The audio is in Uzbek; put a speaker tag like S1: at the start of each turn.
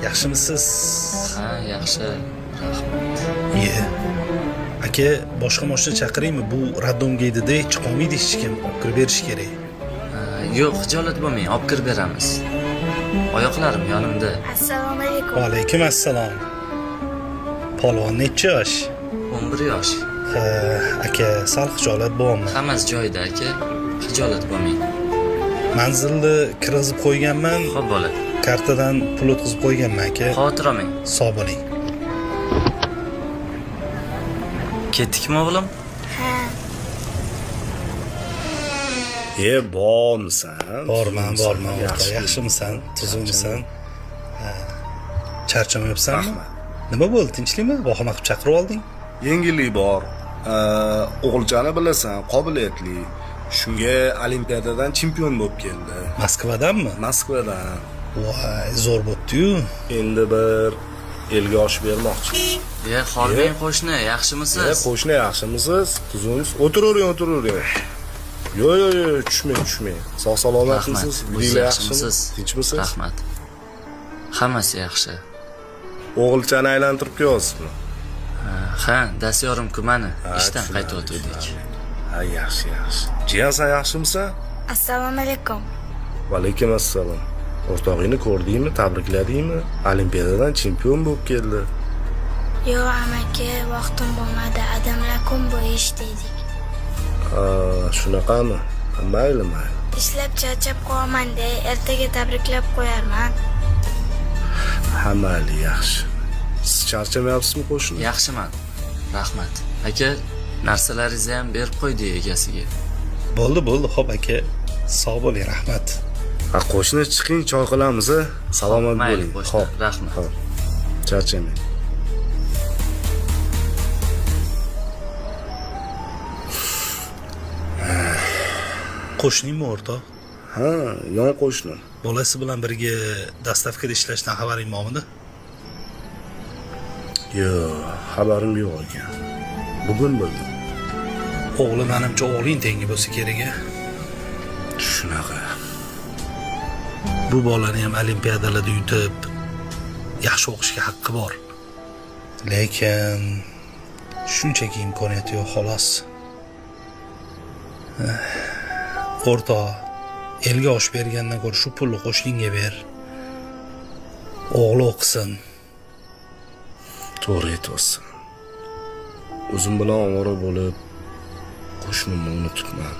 S1: Yaxshimisiz?
S2: Ha, yaxshi. Rahmat.
S1: Iye. Aka, boshqa mashina chaqiraymi? Bu роддом ga edi-da, chiqolmaydi hech kim. Olib kirib berish kerak.
S2: Ha, yo'q, xijolat bo'lmang, olib kirib beramiz. Oyoqlarim yonimda.
S3: Assalomu alaykum.
S1: Va alaykum assalom. Polvon necha yosh?
S2: 11 yosh.
S1: Ha, aka, sal xijolat bo'lyapman.
S2: Hammasi joyida, aka. Xijolat bo'lmang.
S1: Manzilni kirgizib qo'yganman,
S2: Xo'p bo'ladi.
S1: Kartadan pul o'tkazib qo'yganman, aka.
S2: Xavotir olmang.
S1: Sog' bo'ling.
S2: Ketdikmi, o'g'lim?
S3: Ha,
S4: E, bormisan?
S1: Borman, borman, o'rtoq.
S4: Yaxshi.
S1: Yaxshimisan? Tuzukmisan? Ha. Charchamayapsanmi?
S4: Rahmat.
S1: Nima bo'ldi? Tinchlikmi? Vahima qilib chaqirib olding?
S4: Yengillik bor. O'g'ilchani bilasan, qobiliyatli. Shunga olimpiadadan chempion bo'lib keldi.
S1: Moskvadanmi?
S4: Moskvadan.
S1: Voy, zo'r bo'pti-yu.
S4: Endi bir elga oshib bermoqchi.
S2: E, hormang qo'shni, yaxshimisiz?
S4: E, qo'shni yaxshimisiz? Tuzukmisiz? O'tiravering, o'tiravering. Yo'q, yo'q, yo'q, tushmang, tushmang. Sog' salomatmisiz?
S2: Rahmat. O'zingiz
S4: Uyinglar yaxshimi?
S2: yaxshimisiz?
S4: Tinchmisiz?
S2: Rahmat. Hammasi yaxshi.
S4: O'g'ilchani aylantirib kelyapsizmi?
S2: Ha, dastyorim-ku mani.
S4: Ha,
S2: Ishdan
S4: tushunarli,
S2: qaytayotgandik.
S4: tushunarli. Ha, yaxshi, yaxshi. Jiyan, sen yaxshimisan?
S3: Assalomu alaykum.
S4: Va alaykum assalom. O'rtog'ingni ko'rdingmi, tabrikladingmi? Olimpiadadan chempion bo'lib keldi.
S3: Yo'q, amaki, vaqtim bo'lmadi. Adamlar kun bo'yi ishlaydik.
S4: Ha, shunaqami? Mayli, mayli.
S3: Ishlab charchab qolaman-da, ertaga tabriklab qo'yarman.
S4: Ha, mayli, yaxshi. Siz charchamayapsizmi, qo'shni?
S2: Yaxshiman. Rahmat. Aka, narsalaringizni ham berib qo'ydik egasiga.
S1: Bo'ldi, bo'ldi. Xo'p, aka. Sog' bo'ling, rahmat.
S4: Ha, qo'shni, chiqing, choy qilamiz, a? Salomat
S2: Mayli,
S4: bo'ling.
S2: qo'shni.
S4: Xo'p.
S2: Rahmat.
S4: Xo'p. Charchamang.
S1: Qo'shningmi, o'rtoq?
S4: Ha, yon qo'shnim.
S1: Bolasi bilan birga dastavkada ishlashdan xabaring bormidi?
S4: Yo'q, xabarim yo'q ekan. Bugun bildim.
S1: O'g'li menimcha o'g'ling tengi bo'lsa kerak a?
S4: Shunaqa.
S1: Bu bolani ham olimpiadalarda yutib, yaxshi o'qishga haqqi bor. Lekin shunchaki imkoniyati yo'q xolos. O'rtoq, elga osh bergandan ko'ra shu pulni qo'shningga ber. O'g'li o'qisin.
S4: To'g'ri aytyapsan. O'zim bilan ovora bo'lib, qo'shnimni unutibman.